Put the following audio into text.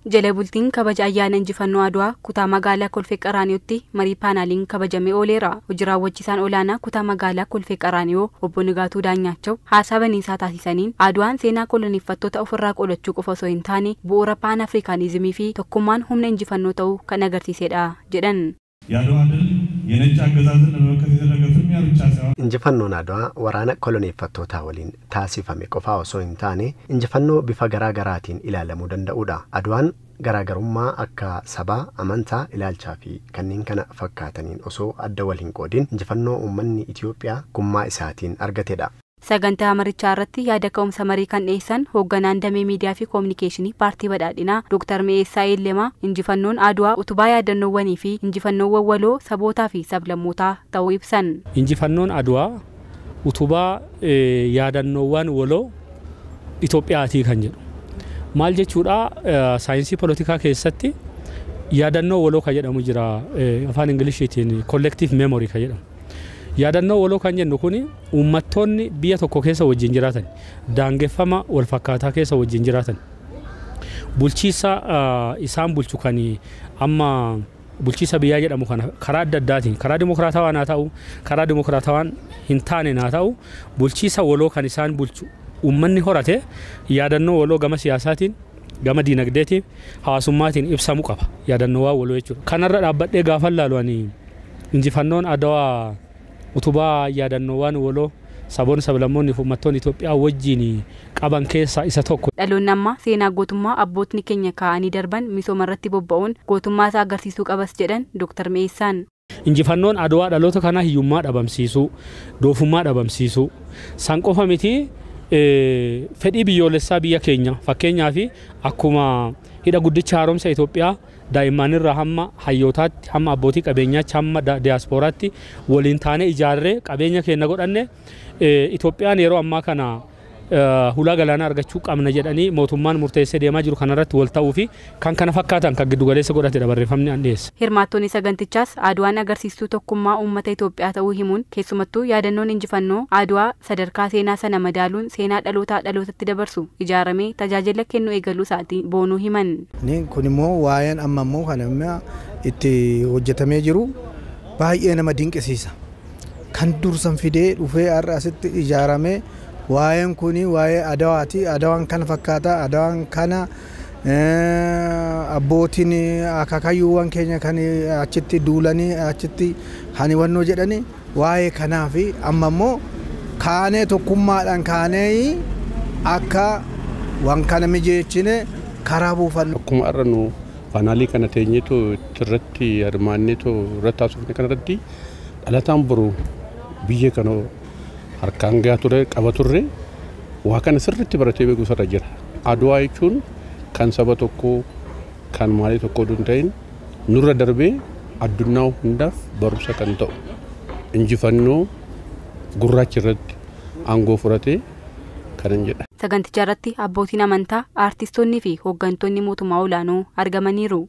Jala bultiin kabaja ayyaana injifannoo Adwaa kutaa magaalaa Kolfee Qaraaniyotti marii paanaaliin kabajamee ooleera. Hojii raawwachiisaan olaanaa kutaa magaalaa Kolfee Qaraaniyoo obbo Nigaatuu Daanyaachaw haasaa baniinsaa taasisaniin Adwaan seenaa koloneeffattoota ofirraa qolachuu qofa osoo hin taane bu'uura paan Afrikaanizimii fi tokkummaan humna injifannoo ta'uu kan agarsiisedha jedhan. የአድዋ ድል የነጭ አገዛዝን ለመመከት የተደረገ ፍልሚያ ብቻ ሳይሆን Injifannoon Adwaa waraana koloneeffattootaa waliin taasifame qofaa osoo hin taane injifannoo bifa garaa garaatiin ilaalamuu danda'udha. Adwaan garaagarummaa akka sabaa, amantaa, ilaalchaa fi kanneen kana fakkaataniin osoo adda wal hin qoodin injifannoo uummanni Itoophiyaa gummaa isaatiin argatedha. Sagantaa marichaa irratti yaada ka'umsa marii kan dhiyeessan hoogganaan damee miidiyaa fi koominikeeshinii paartii badhaadhinaa Dr. Mi'eessaa Eellemaa injifannoon Adwaa utubaa yaadannoowwanii fi injifannoowwan waloo sabootaa fi sablammootaa ta'uu ibsan. Injifannoon Adwaa utubaa yaadannoowwan waloo Itoophiyaatii kan jedhu. Maal jechuudha, saayinsii poolitikaa keessatti yaadannoo waloo kan jedhamu jira, afaan Ingiliishiitiin collective memory kan jedhamu. Yaadannoo waloo kan jennu kuni uummattoonni biyya tokko keessa wajjin jiraatan, daangeffama wal fakkaataa keessa wajjin jiraatan, bulchiisa isaan bulchu kan amma bulchiisa biyyaa jedhamu kana karaa adda addaatiin, karaa dimokiraatawaan haa ta'u, karaa dimokiraatawaan hin taane haa ta'u, bulchiisa waloo kan isaan bulchu uummanni horate yaadannoo waloo gama siyaasaatiin, gama diinagdeetiin, hawaasummaatiin ibsamuu qaba yaadannoo waloo jechuudha. Kanarra dhaabbadhee gaafa laalu ani injifannoon Adwaa utubaa yaadannoowwan waloo saboonni, sablammoonni fi uummattoonni Itoophiyaa wajjin qaban keessaa isa tokko. Dhaloonni ammaa seenaa gootummaa abbootni keenya kaa'anii darban misooma irratti bobba'uun gootummaa isaa agarsiisuu qabas jedhan Dr. Mi'eessaan. Injifannoon Adwaa dhaloota kanaa hiyyummaa dhabamsiisuu, doofummaa dhabamsiisuu, san qofa miti, fedhii biyyoolessaa biyya keenya fakkeenyaaf akkuma hidha guddicha haaromsa Itoophiyaa daa'imman hamma hayyootaatti, hamma abbootii qabeenyaatti, hamma diyaaspooraatti waliin taanee ijaarree qabeenya keenya godhanne, Itoophiyaan yeroo ammaa kana hulaa galaanaa argachuu qabna jedhanii mootummaan murteessee deemaa jiru kanarratti wal ta'uu fi kan kana fakkaatan kan giddugaleessa godhatedha barreeffamni an dhiyeesse. Hirmaattonni sagantichaas Adwaan agarsiistuu tokkummaa uummata Itoophiyaa ta'uu himuun keessumattuu yaadannoon injifannoo Adwaa sadarkaa seenaa sana madaaluun seenaa dhalootaa dhalootatti dabarsu ijaaramee tajaajila kennuu eegaluu isaatiin boonuu himan. Kun immoo waa'een amma immoo kan amma itti hojjetamee jiru baay'ee nama dinqisiisa. Kan dursan fidee dhufee har'a asitti ijaaramee waa'een kun waa'ee Adawaati. Adawaan kana fakkaata. Adawaan kana abbootiin akaakayyuuwwan keenya kan achitti duulanii achitti haniwannoo jedhanii waa'ee kanaa fi amma immoo kaanee tokkummaadhaan kaanee akka waan kana mijeechine karaa buufannu. Akkuma har'a nu paanaalii kana teenyeetu irratti hirmaanneetu irratti haasofne kanarratti dhalataan boru biyya kana harkaan gahaa ture qaba turre waa kana sirriitti baratee beekuu irra jira. Adwaa jechuun kan saba tokkoo kan maalii tokkoo osoo hin ta'in nurra darbee addunyaa hundaaf barumsa kan ta'u injifannoo gurraacha irratti aangoo fudhatee kanan jedha. Saganticha irratti abbootiin amantaa, aartistoonnii fi hooggantoonni mootummaa olaanoo argamaniiru.